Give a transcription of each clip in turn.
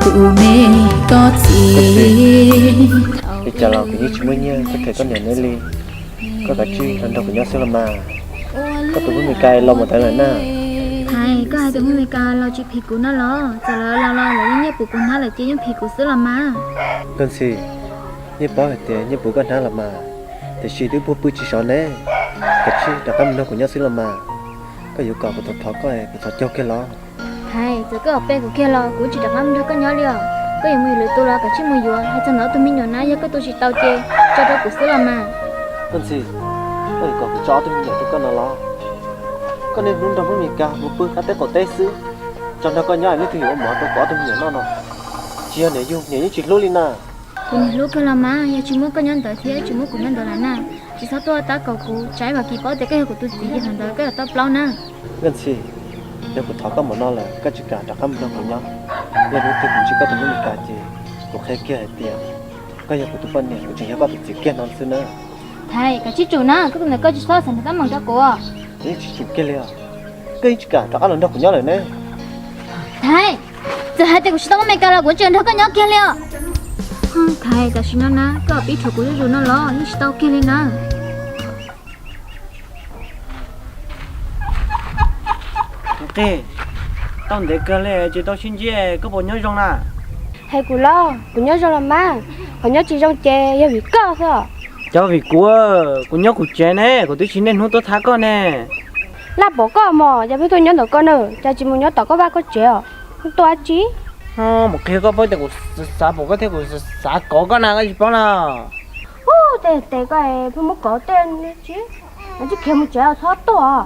Kuv me koj txiv, li cas los kuv yeej tsis muaj nyiaj tuaj them koj niam neb li. Koj kav tsij los nrog kuv nyob xwb los mas. Koj tus Hmoob Meskas los mus ntawd lawm na. Thaiv, koj hais tus Hmoob Meskas los tsis phim kuv no los? Txawm lawv los los lawv yeej nyiaj puv kuv hnab lawm ces yeej phim kuv xwb los mas. Nkauj Ntxhi, yeej paub hais tias nyiaj puv koj hnab los mas, tiam sis twb puag pw tsis sov ne. Kav tsij rov qab mus nrog kuv nyob xwb los mas. Koj yuav kom kuv thov thov koj es kuv thov caug kiag los. Thaiv, txawm koj ua pe kuv kiag los kuv tsis rov qab mus nrog koj nyob li os. Koj yuav mus yuav lwm tus los kav tsij mus yuav, hais txog ntawm ob tug me nyuam na, yog koj tus tsis tau ces tso rau kuv xwb los mas. Nkauj Ntxhi, koj yuav kom kuv tso ob tug me nyuam rau koj no los? Koj niaj hnub nrog Hmoob Meskas mus pw qab teb qaum teb xwb, tso nrog koj nyob es leej twg yuav ua mov rau kuv ob tug me nyuam noj no? Tsis yog niam yug, niam yeej tsis hlub li na. Kuv niam hlub kawg los mas, yog tsis muab koj nyob ntawd thiab tsis muab kuv nyob ntawd lawm na, tsis txhob tuaj tab kaum kuv, tsam ib vas kis paub tias koj yog kuv tus txiv ces thaum ntawd koj yuav tau plaub na. Nkauj Ntxhi, yog kuv thov koj mus no lawm koj tsis kam rov qab mus nrog kuv nyob, yog hnub twg kuv ntsib koj tus Hmoob Meskas ces kuv qhia kiag hais tias koj yog kuv tus poj niam, kuv tseem yog koj tus txiv kiag no xwb na. Thaiv, kav tsij tsum na, koj tus ntawd koj tsis txhob xav ntau tab meeg rau kuv. Yeej tsis tsum kiag li os. Koj yeej tsis kam rov qab los nrog kuv nyob lawm ne. Thaiv, txawm hais tias kuv tsis tau Hmoob Meskas los kuv tseem nrog koj nyob kiag li os. Thaiv, tam sim no na koj pib rhuav kuv zuj zus no los yeej tsis tau kiag li na. Nqis, tau ntev kawg li tsis tau sib ntsib, koj puas nyob zoo na? Hais kuv los, kuv nyob zoo los mas, qhov nyob tsis zoo ces yog vim koj xwb. Cov vim kuv, kuv nyob kuv tsev ne, kuv twb tsis niaj hnub tuaj thab koj ne. Laj pom koj mos, yog pheej tuaj nyob ntawm koj na, cas tsis mus nyob tom koj vaj koj tsev os? Tuaj dab tsi? Mus qhia koj paub tias kuv xav pom koj thiab kuv xav kov koj na, koj tsis paub na. Ub, tej tes koj pheej muab kov tej tsi, tsis khiav mus tsev txhob tuaj.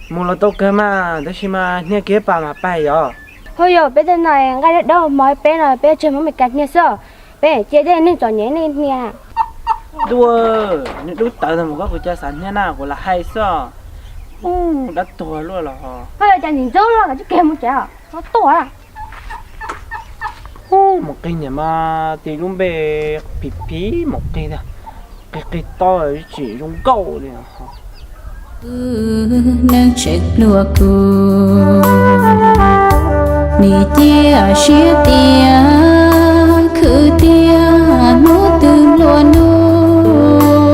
Mus los tau kawg mas, tab sis mas hnia kiag pam mas pais yom. Hauj yog peb tej no nqaij dawb dawb mos peb no peb tseg Hmoob Meskas hnia xwb, peb cia tej neeg txom nyem nej hnia. Dub, nws dub tawv ntag mas koj, kuv cas xav hnia na, kuv lam hais xwb. Ub, dab tuag luaj los. Hauj yog cas nim ntxub los koj tsis khiav mus tsev txhob tuaj. Ub, mus qig niam mas tis lub npe phim phim mus qig tiag, qig qig tau tsis zoo nkauj li. Neeg tseem pluag kuv, nim cia siab tias khwv tiag hnub twg nplua nuj,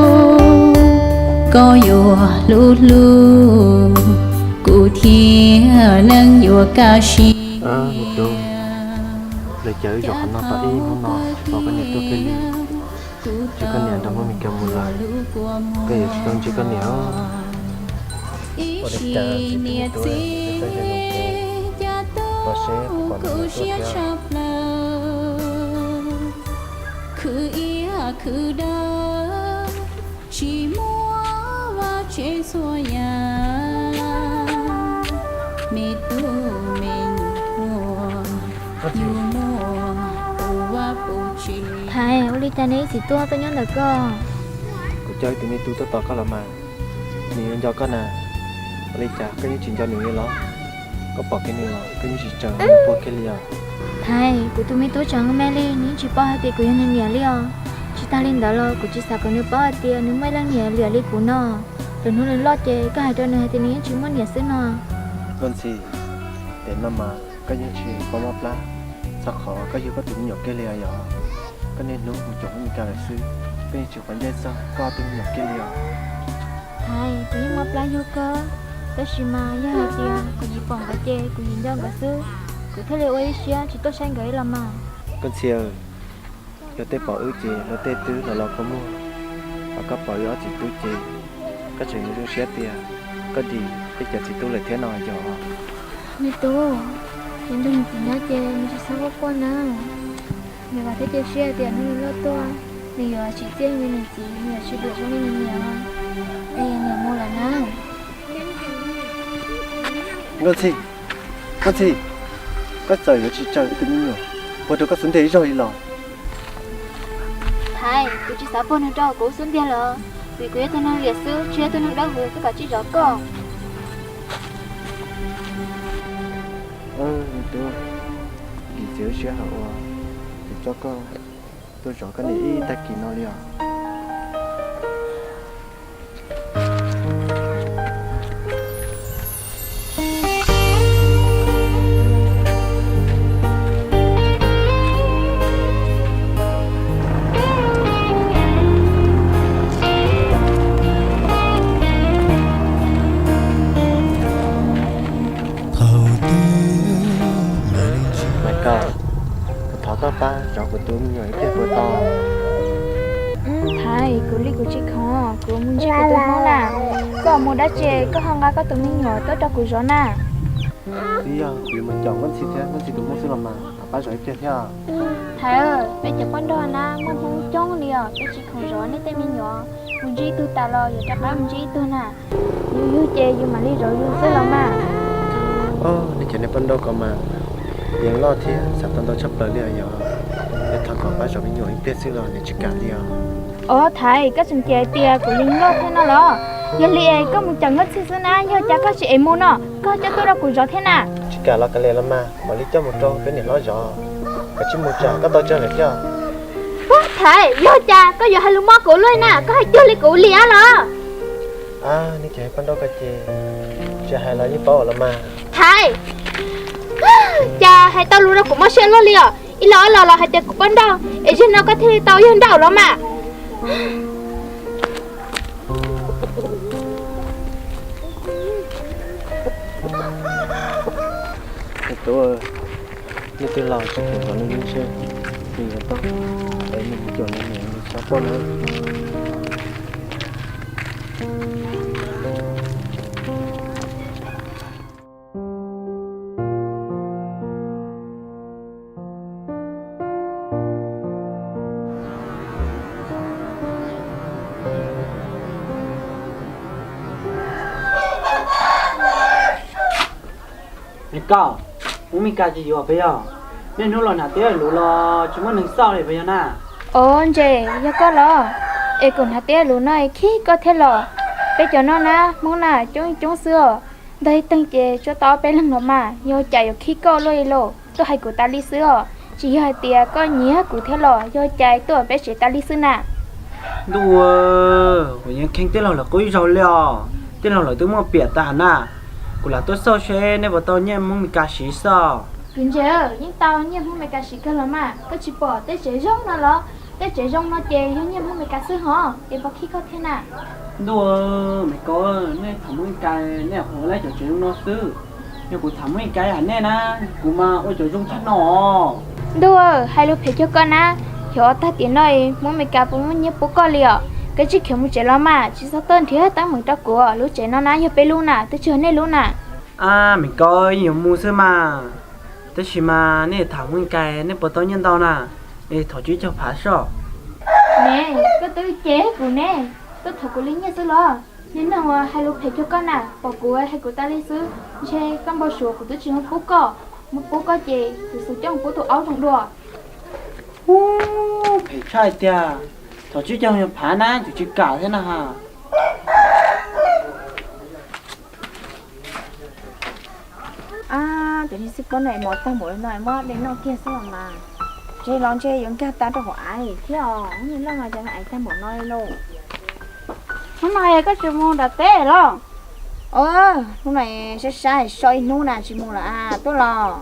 koj yuav hlub hlub kuv thiab neeg yuav kaj siab. Lawv caw wb zaum qhov no tau ib hnub no, tsis pom koj niam tuaj kiag li. Ces koj niam nrog Hmoob Meskas mus lawm, koj yuav tsis tau ntsib koj niam. Ua li cas txiv tub, koj zoo zoo, los seb puas pom niam tuaj thiab. Khwv iab khwv dawb, tsis muaj vaj tsev txhua yam, me tub me nyuam thuam, yus muaj puv vaj puv tsev. Thaiv, ua li cas nws ib txwm tuaj tuaj nyob ntawm koj? Kuv coj ib tug me tub tuaj tos koj los mas, nws yuav nco koj na. Ua li cas koj yeej tsis nco nws li los? Koj pom kiag nws los koj yeej tsis tsaws nws puag kiag li os. Thaiv, kuv tus me tub tseem me li, nws yeej tsis paub hais tias kuv yog nws niam li os. Tsis tas li ntawd los kuv tsis xav kom nws paub hais tias nws muaj ib leej niam liam li kuv no. Lwm hnub nws loj ces koj hais rau nws hais tias nws yeej tsis muaj niam xwb no. Nkauj Ntxhi, ces no mas koj yeej tsis paub mob plab, txog qhov koj yug koj tus me nyuam kiag li os yom. Koj niaj hnub mus caum Hmoob Meskas lawm xwb, koj yeej tsis quav ncaij txog koj tus me nyuam kiag li os. Thaiv, kuv yeej mob plab yug koj, tab sis mas yog hais tias kuv tsis pom nkawd ces kuv tsis nco nkawd xwb, kuv thiaj li ua ib siab tsis tuaj saib nkawd li los mas. Nkauj Ntxhi, luag tej pom wb ces luag tej twb los los kua muag, ho koj pom wb ob txiv tub ces koj tseem yuav zoo siab tias koj dim peb cov txiv tub lawm thiab no yom. Me tub, ces nrog niam txiv nyob ces nws tsis txhob quaj quaj na. Nws vam thiab cia siab tias hnub nws loj tuaj, nws yuav tsim txiaj li nws txiv, nws yuav tsis dim zoo li nws niam. Es niam mus lawm na. Nkauj Ntxhi, Nkauj Ntxhi, koj txawm yuav tsis tsaws wb tus me nyuam puag rau koj xub ntiag ib zaug li los? Thaiv, kuv tsis xav puag nws rau kuv xub ntiag los, vim kuv yog tus neeg liam xwb, tsis yog tus neeg dawb huv, koj kav tsij zov koj. Me tub, lim txiv lub siab hawm uas kuv coj koj tuaj zov koj niam ib tag kis no li os. Yog, kuv thov koj pab zov kuv tus me nyuam ib pliag puas tau? Thaiv, kuv li kuv tsis khoom, kuv mus ntsib kuv tus hmoob na. Koj mus dab tsi koj ho nqa koj tus me nyuam tuaj rau kuv zov na? Twb yog kuv yuav mus caum Nkauj Ntxhi thiab Nkauj Ntxhi tus hmoob xwb los mas, thov pab zov ib pliag thiab. Thaiv, peb cov poj nrauj na muaj hmoob coob li os, peb tsis khoom zov nej tej me nyuam. Mus ntsib ib tug tas los yuav rov qab mus ntsib ib tug na. Yus yug ces yus mam li zov yus xwb los mas. Os, nej cov niag poj nrauj ko mas, yeej loj thiab xav tau ntau tshaj plaws li os. Yog thov kom pab zov me nyuam ib pliag xwb los nws tsis kam li os. Os Thaiv, koj tseem cem tias kuv yeej loj thiab no los? Yog li es koj mus caum Nkauj Ntxhi xwb na, yog cas koj tsis es mus no, koj coj tuaj rau kuv zov thiab na? Tsis kam los kav liam los mas, kuv mam li coj mus rau peb niam hlob zov. Koj tsis mus tsam koj tau tsawg lawm thiab. Thaiv, yog cas koj yuav hais lus mob kuv luaj na, koj hais cuag li kuv li los? Nej cov poj nrauj ko ces tsis hais los yeej paub los mas. Thaiv, cas hais tau lus rau kuv mob siab luaj li os. Ib los ob los los hais tias kuv poj nrauj, es zaum no koj thiaj li tau yawg nrauj los mas. Tub, nej twb laus tsis kheev zov nej lub siab, nws yuav tau, es nws mus caum nws niam nws tsis tau poj na. Koj, Hmoob Mes Kas ces yuav peb yog, niaj hnub los hnav tiab luv los tsis muaj neeg xauj li peb yog na. Os ntses, yog koj los? Es kuv hnav tiab luv no es khib koj thiab los? Peb cov no na, Hmoob na coob coob xwb os. Ntog ib teeg ces tsuas tau ob peb leeg los mas, yog cas yuav khib koj luaj li lauj? Koj hais kuv tas li xwb os, tsis yog hais tias koj nyiag kuv thiab los? Yog cas tuaj peb tsev tas li xwb na? Ntuj, kuv yeej kheej tij laug lawv qub ib zaug li os. Tij laug lawv twb muaj piam tas na. Kuv lam tuaj xauj seb nej puas tau nyiaj Hmoob Mes Kas siv xwb. Kuv ntses, yeej tau nyiaj Hmoob Mes Kas siv kawg los mas. Koj tsis pom tej tsev zoo no los? Tej tsev zoo no ces yog nyiaj Hmoob Mes Kas xwb hos, es puas khib koj thiab na? Ntuj, Mes Kas, nej tham Hmoob Mes Kas nej ua lawm cov tsev zoo no xwb. Yog kuv tham Hmoob Mes Kas hais nej na, kuv mas ua cov zoo tshaj no. Ntuj, hais lus phem cuag koj na. Xyov tag tiam no Hmoob Mes Kas puas muaj nyiaj pub koj li os. Koj tsis khiav mus tsev los mas, tsis txhob tuaj nrhiav teeb meem rau kuv. Lub tsev no na yog peb lub na, twb tsis yog nej lub na. Ab, Mes Kas, yuav mus xwb mas. Tab sis mas nej tham Hmoob Mes Kas nej puas tau nyiaj ntau na? Es thov tsib caug phav soj. Ne, koj twb cem kuv ne, koj thov kuv li nyiaj xwb los? Niag neeg uas hais lus phem cuag koj na, pom kuv hais kuv tas li xwb, ntshe koj npau suav kuv twb tsis muab pub koj. Muab pub koj ces kuv xum coj mus pub tus aub zoo dua. Ub, phem tshaj tiag. Thov tsib caug phav na, kuv tsis kam thiab na ha. Ab, tus niag xib pob no mov tag npaum li no muab de noj kiag xwb los mas. Ntshe los ntshe yuav nkag tag rau hauv av thiab os, hnub no cov ais tag npaum no li lauj. Hnub no koj tsis mus nram teb los? Hnub no sab sab so ib hnub na tsis mus lawm, tuaj los?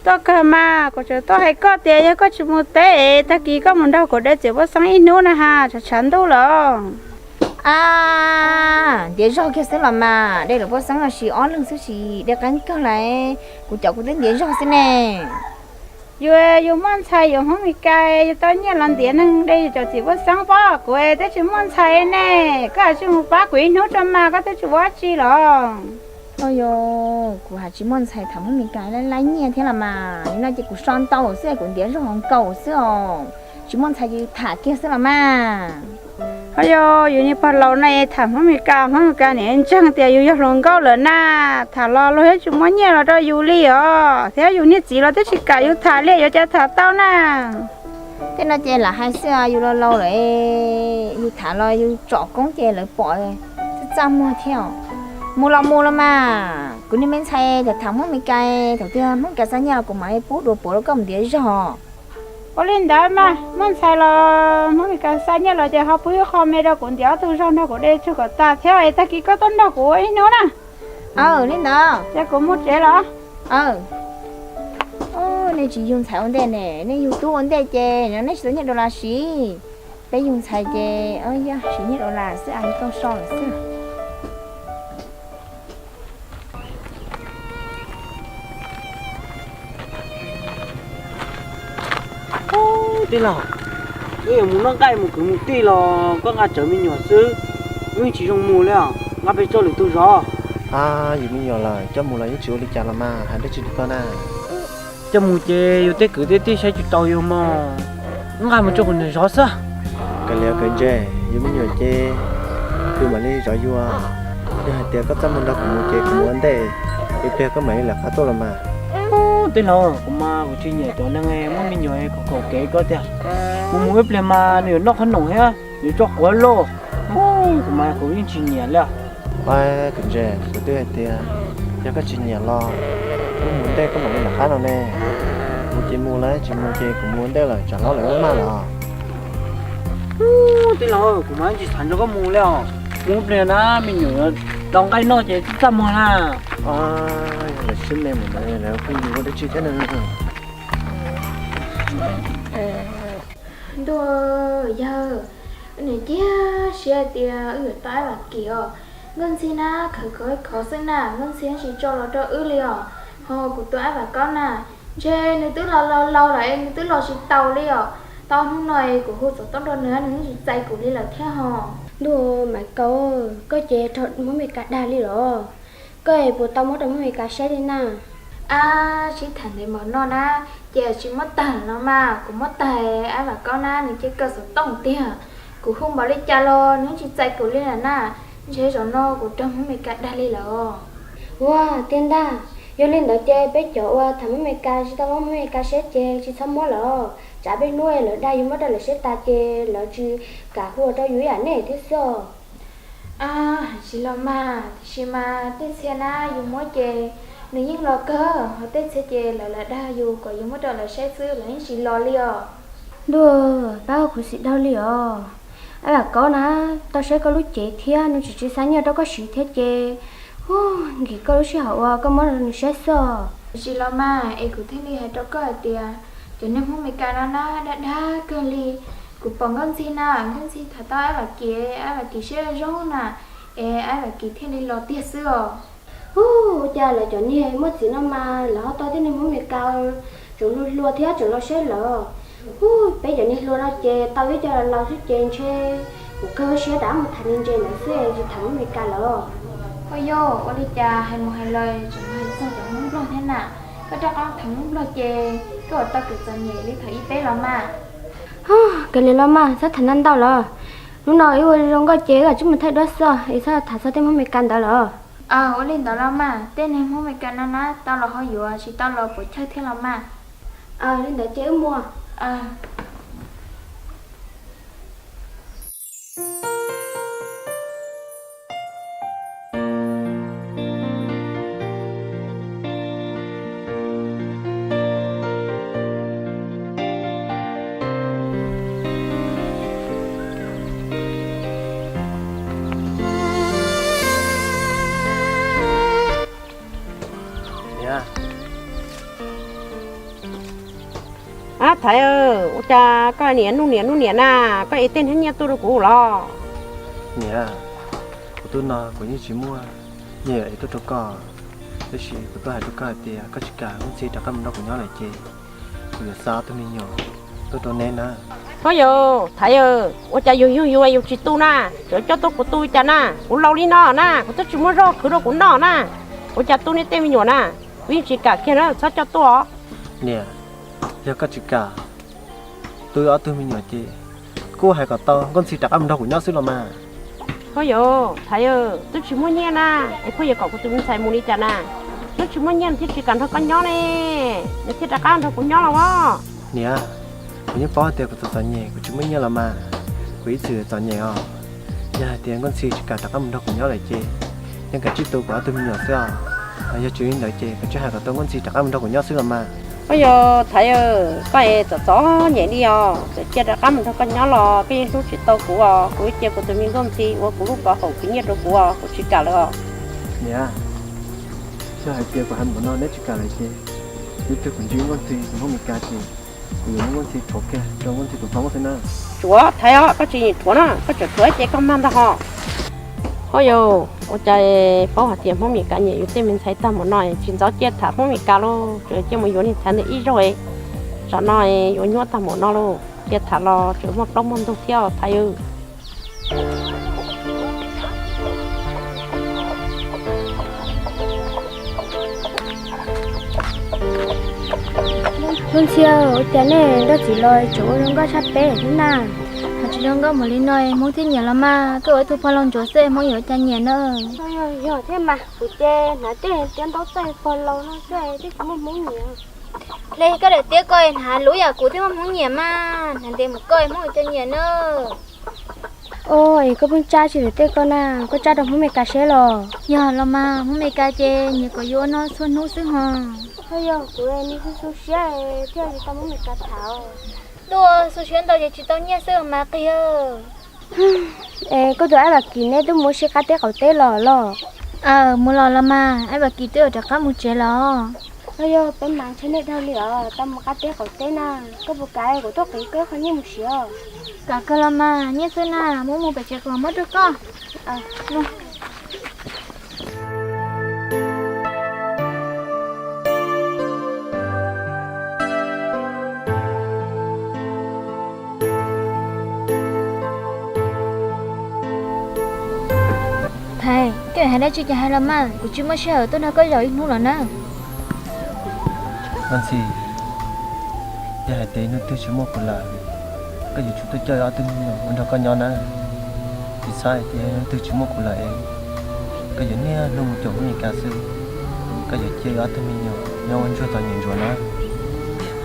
Tuaj kawg mas, kuv tseem tuaj hais koj tias yog koj tsis mus teb es tag kis koj mus nrog kuv de txiv paj xeeb ib hnub na ha, tshav tshav ntuj lawm. Ab, ntiav zog kiag xwb los mas, de lawm paj xeeb los sis ob leeg xwb sis de qeeb kawg lawm, kuv cov kuv twb ntiav zog xwb ne. Yus, yus muaj ntxhais yus Hmoob Mes Kas, yus tau nyiaj los ntiav neeg de yus cov txiv paj xeeb pob, kuv twb tsis muaj ntxhais ne. Koj tsis mus pab kuv ib hnub tso mas, koj twb tsis ua dab tsi los? Yog kuv hais tsis muaj ntxhais tham Hmoob Mes Kas laib laib nyiaj thiab los mas, yog no ces kuv so ntau xwb, kuv ntiav zog nkaus xwb os. Tsis muaj ntxhais ces tham kiag xwb los mas. Ho yog yus niag pog laus no es tham Hmoob Mes Kas, Hmoob Mes Kas niam ntseeg tias yus yog hluas nkauj lawm na, tham los luag yeej tsis muab nyiaj los rau yus li os, thiab yus niag txiv los twb tsis kam yus tham li, yuav cas tham tau na. Tej no ces lam hais xwb, yus laus laus lawm, yus tham los yus tsom koob ces lawv pom txaj txaj muag thiab. Mus los mus los mas, kuv niag me ntxhais thaum tham Hmoob Mes Kas, thaum twg Hmoob Mes Kas xa nyiaj los kuv mam li pub dua puav rau koj mus ntiav zog. Ua li ntawd mas, muaj ntxhais los Hmoob Mes Kas xa nyiaj los ces ho pub ib qho me rau kuv ntiav ob tug zog nrog kuv de tsug kom tas thiab es tag kis koj tuaj nrog kuv ua ib hnub na. Aw, li ntawd ces kuv mus tsev los. Aw, nej tsis yug ntxhais ua ntej ne, nej yug tub ua ntej ces nej tsis tau nyiaj dollar siv. Peb yug ntxhais ces yog siv nyiaj dollar xwb, yus tau so lawm xwb. Tij laug, wb yuav mus noj nqaij mus kwv mus tij los koj nqa tsawv me nyuam xwb, wb yeej tsis zoo mus li os, nqa pes tsawg lwm tus zov. A, yus me nyuam lawm coj mus los yeej tsis ua li cas los mas, hais dab tsi rau koj na. Coj mus ces yus tej kwv tej tij saib tsis taus yus mog, wb nqa mus rau kuv niam zov xwb. Kav liam kav ntse, yus me nyuam ces kuv mam li zov yus. Yog hais tias koj txaj muag nrog kuv mus ces kuv mus ua ntej, ib pliag koj mam li lawv qab tuaj los mas. Tij laug, kuv mas kuv tsis nyiam cov neeg muaj me nyuam khaum khaum kev koj tiag. Kuv mus ib pliag mas nws yuav noj qhob noom thiab nws tso quav lauj. Kuv mas kuv yeej tsis nyiam li. Kav ntse, kuv twb hais tias yog koj tsis nyiam los wb mus ntej koj mam li lawv qab no ne. Mus ces mus lawm, tsis mus ces kuv mus ua ntej lawm, tsam lawv maj lawm. Tij laug, kuv mas tsis xav nrog koj mus li os. Mus ib pliag na me nyuam tau nqaij noj ces txaj muag na. Yog lawv siab me mus ntawd lawv kuj yus ua dab tsi thiab na. Ntuj, yawg, wb niam cia siab hais tias wb yuav tau Aib Vam Kim os. Nkauj Ntxhi na khawv khov khov xwb na, Nkauj Ntxhi tsis tso los rau wb li os. Ho kuv tus Aib Vam Kaub na, ntshe nws twb los laus laus lawm es nws twb los tsis taus li os. Tau hnub no es kuv hu xov tooj rau nws, nws yeej tsis txais kuv li lawm thiab ho. Ntuj, Maiv Kaub, koj ces raug Hmoob Mes Kas dag li los? Koj es puas tau muab rau Hmoob Mes Kas saib li na? Ab, sib tham ntev npaum no na, ces tsis muab tag los mas, kuv muab tag Aib Vam Kaub na nws cia kaw xov tooj tiag. Kuv hu npaum li cas los nws tsis txais kuv li lawm na. Ntshe zaum no kuv raug Hmoob Mes Kas dag li lawm. Ua tiag ntag. Yog li ntawd ces peb cov uas tham Hmoob Mes Kas tsis tau muab Hmoob Mes Kas saib ces tsis txhob muab lawm. Tsam peb hnub lawv dag yus muab rau lawv saib tas ces lawv tsis kam hu rau yus ib yam nej thiab xwb. Ab, hais tsis los mas, tiam sis mas tej txhia na yus muab ces nws yeej los kawg, ho tej txhia ces lawv lam dag yus kom yus muab rau lawv saib xwb lawv yeej tsis los li os. Ntuj, pab khuv xim dhau li os. Aib Vam Kaub na, tau saib koj lub cev thiab nws tseem tsis xa nyiaj rau koj siv thiab ces, hu, nkim koj lub sij hawm uas koj muab rau nws saib xwb. Tiam sis los mas es kuv thiaj li hais rau koj hais tias cov neeg Hmoob Mes Kas no na dag dag kawg li. Kuv pom Nkauj Ntxhi na, Nkauj Ntxhi tham tau Aib Vam Kim, Aib Vam Kim siab zoo na, es Aib Vam Kim thiaj li los tiag xwb os. Hu, ua cas lawv cov niag muaj txiv no mas lawv ho tau tej neeg Hmoob Mes Kas tseem hluas hluas thiab tseem los saib lawv. Hu, peb cov niag hluas no ces tau ib co laus laus xwb ces ntshe kuv kawg siab rov qab mus tham niag ntses ntawd xwb tsis tham Hmoob Mes Kas lawm. Ua yog ua li cas hais mus hais los tseem hais txog cov Hmoob Nplog thiab na. Koj rov qab tham Hmoob Nplog ces koj yuav tau kev txom nyem li thaum ib peb los mas. Hu, kav liam los mas, txhob tham ntau ntau lawm. Hnub no wb ua zoo nkauj ces wb lam tsij mus thaij duab xwb es txhob tham txog tej Hmoob Mes Kas ntawd lawm. Ua li ntawd los mas, tej neeg Hmoob Mes Kas no na tau los ho yuav, tsis tau los puas chawj thiab los mas. Li ntawd ces wb mus. Ab, Thaiv, ua cas koj niaj hnub niaj hnub niaj na, koj ev tej hnab nyiaj tuaj rau kuv los? Niam, kuv tus no kuv yeej tsis muaj nyiaj ev tuaj rau koj, tab sis kuv tuaj hais rau koj hais tias koj tsis kam Nkauj Ntxhi rov qab mus nrog kuv nyob lawm ces kuv yuav xa ob tug me nyuam tuaj rau neb na. Ho yog Thaiv, ua cas yus yug yus yus tsis tu na, tseem coj tuaj kuv tu cas na? Kuv laus li no na, kuv twb tsis muaj zog khwv rau kuv noj na. Ua cas tu nej tej me nyuam na, kuv yeej tsis kam kiag na, txhob coj tuaj. Niam, yog koj tsis kam tu ob tug me nyuam ces kuj hais kom tau Nkauj Ntxhi rov qab mus nrog kuv nyob xwb los mas. Ho yog Thaiv, twb tsis muaj nyiaj na, es pheej yuav kom kuv tus me ntxhais mus li cas na? Twb tsis muaj nyiaj nws thiaj tsis kam nrog koj nyob ne, nws thiaj rov qab nrog kuv nyob los as. Niam, kuv yeej paub tias kuv txom txom nyem kuv tsis muaj nyiaj los mas, kuv ib txwm txom nyem os. Yog hais tias Nkauj Ntxhi tsis kam rov qab mus nrog kuv nyob lawm ces yeej kav tsij tu kuv ob tug me nyuam xwb os. Yog tsis li ntawd ces kuv tsis hais kom tau Nkauj Ntxhi rov qab mus nrog kuv nyob xwb los mas. Ho yog Thaiv, koj es txom txom nyem li os, txawm cia rov qab mus nrog koj nyob los koj yeej hlub tsis tau kuv os. Kuv cia kuv tus me Nkauj Ntxhi ua kuv lub pov haum khwv nyiaj rau kuv os, kuv tsis kam lawm os. Niam, yog hais tias kuv hais npaum no neb tsis kam lawm ces ib pliag kuv ntsib Nkauj Ntxhi tus Hmoob Mes Kas ces kuv yuav muab Nkauj Ntxhi rhuav kiag rau Nkauj Ntxhi tus Hmoob xwb na. Tsuav Thaiv os, koj tsis nyiam rhuav na, koj tseem rhuav ces koj mag ntag ho. Ho yog, ua cas paub hais tias Hmoob Mes Kas nyiam yus tej me ntxhais tag npaum no, tsis ntxov cia tham Hmoob Mes Kas lauj, tsuas cia mus yuav niag Thaiv ntawd ib zaug, tsam no yuav nyuaj tag npaum no lauj. Cia tham los tseem muaj plaub muaj ntug thiab os Thaiv. Nkauj Ntxhi, ua cas nej nrog txiv los tseem ua zoo nkauj tshaj peb thiab na? Hais tsis zoo nkauj npaum li no Hmoob thiaj nyiam los mas, koj ua ib tug pog laus ntsuav xwb Hmoob yuav ua cas nyiam na. Yog thiab mas, kuv ces hnav tej tiab ntaub txaij pog laus no xwb thiaj tsis muaj Hmoob nyiam. Hle koj daim tiab ko hnav lub yam kuv thiaj muaj Hmoob nyiam mas, hnav ntev mus koj Hmoob yuav ua cas nyiam na. Os, es koj pheej tsab tsis daim tiab ko na, koj tsab rau Hmoob Mes Kas seb los? Yog los mas, Hmoob Mes Kas ces nyiam kom yuav ua no txhua hnub xwb hos. Yog kuv nws xu xu siab thiaj tsis tau Hmoob Mes Kas tham. Tuaj xu siab ntau ces tsis tau nyiaj xwb mas qig. Es koj tus Aib Vam Kim neb twb mus ua si qab teb qaum teb los los? Aw, mus los los mas, Aib Vam Kim twb yuav rov qab mus tsev los. Yog peb mas ntshe nej dhau li os, tau mus qab teb qaum teb na. Koj puas kam kuv tuaj qiv koj qho nyiaj mus siv os? Kam kawg los mas, nyiaj xwb na, muab mus pem tsev kuv muab rau koj. Thaiv, koj hais dab tsi ces hais los mas, kuv tsis muaj sij hawm tuaj nrog koj zaum ib hnub los na. Nkauj Ntxhi, yog hais tias hnub twg tsis muaj kuv lawm, koj yuav tsum tuaj coj ob tug me nyuam mus nrog koj nyob na. Tsis txhob hais tias hnub twg tsis muaj kuv lawm es koj yuav niaj hnub mus caum Hmoob Mes Kas xwb, koj yuav cia ob tug me nyuam nyob ua ntsuag txom nyem ntsuav na.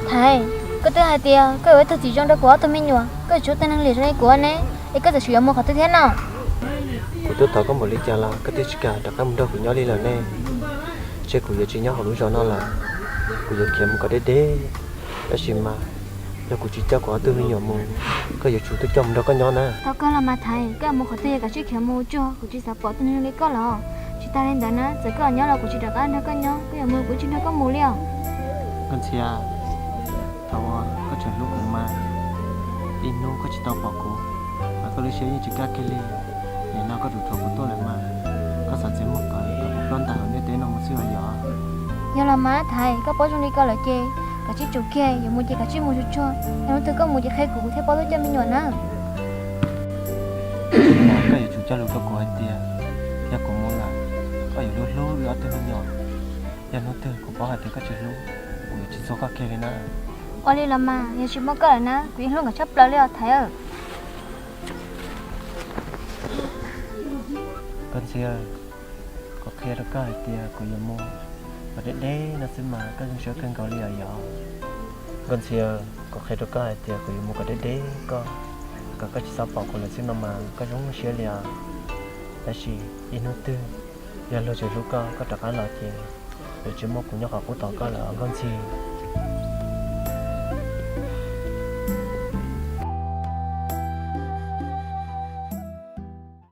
Thaiv, koj twb hais tias koj yuav ua tug txiv zoo rau kuv ob tug me nyuam, koj yuav tsum ua tug neeg liam zoo li kuv ne, es koj txawm sim yuav mus qhov twg thiab no? Kuv twb thov koj npaum li cas los koj twb tsis kam rov qab mus nrog kuv nyob li lawm ne. Ntshe kuv yuav tsis nyob hauv lub zos no lawm, kuv yuav khiav mus kom deb deb. Tab sis mas yog kuv tsis coj kuv ob tug me nyuam mus, koj yuav tsum tuaj coj mus nrog koj nyob na. Tau kawg los mas Thaiv, koj mus qhov twg yuav kav tsij khiav mus tsuag, kuv tsis xav pom tus neeg li koj los. Tsis tas li ntawd na, txawm koj nyob los kuv tsis rov qab nrog koj nyob, koj yuav mus kuv tsis nrog koj mus li os. Nkauj Ntxhi, thaum uas koj tseem hlub kuv mas, ib hnub koj tsis tau pom kuv, mas koj lub siab yeej tsis kaj kiag li. Nim no koj rov rhuav kuv tuaj lawm mas, koj xav txiav muag kom kuv ploj ntais hauv ntiaj teb no mus xwb los yog? Yog los mas Thaiv, koj paub zoo li ko lawm ces kav tsij tsum kiag, yuav mus ces kav tsij mus tsuag tsuag, yog hnub twg koj mus ces qhia kuv, kuv thiaj paub tuaj coj me nyuam na. Koj yuav tsum cog lus rau kuv hais tias, yog kuv mus lawm, koj yuav hlub hlub wb ob tug me nyuam. Yog hnub twg kuv paub hais tias koj tsis hlub, kuv yuav tsis txuag koj kiag li na. Ua li los mas, yog tsis muaj koj lawm na, kuv yeej hlub nkawd tshaj plaws li os Thaiv. Nkauj Ntxhi, kuv qhia rau koj hais tias kuv yuav mus kom deb deb no xwb mas koj zoo siab kawg nkaus li os yog? Nkauj Ntxhi, kuv qhia rau koj hais tias kuv yuav mus kom deb deb koj, kom koj tsis txhob pom kuv lawm xwb no mas koj zoo siab li os. Tab sis ib hnub twg yog luag tsis hlub koj, koj rov qab los ces yuav tsis muaj kuv nyob qhov qub tos koj lawm os Nkauj Ntxhi.